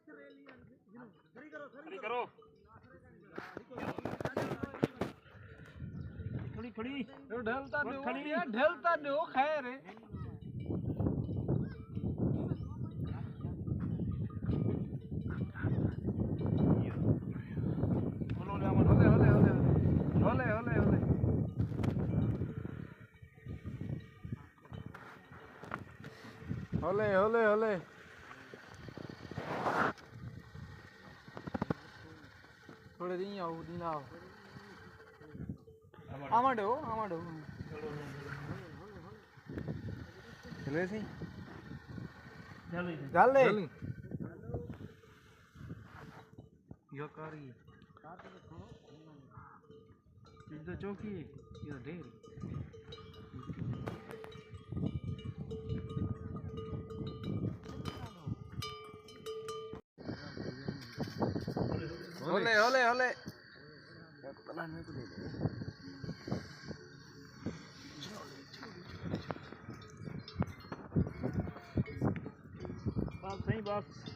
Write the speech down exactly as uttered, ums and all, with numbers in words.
کھڑی کرو۔ کھڑی، کھڑی۔ ڈھلتا ڈیو، کھڑی۔ ڈھلتا ڈیو، خیر ہے۔ ہولے، ہولے، ہولے۔ ہولے، ہولے، ہولے۔ ہولے، ہولے، ہولے۔ تھوڑے دیں آؤ، دیں آؤ۔ آوݨ ݙیو، آوݨ ݙیو۔ چلے سی۔ چل دے۔ یا کاری۔ یہ تو چوکی ہے، یہ تو ڈھیر۔ ہولے، ہولے، ہولے۔ بس، صحیح، بس۔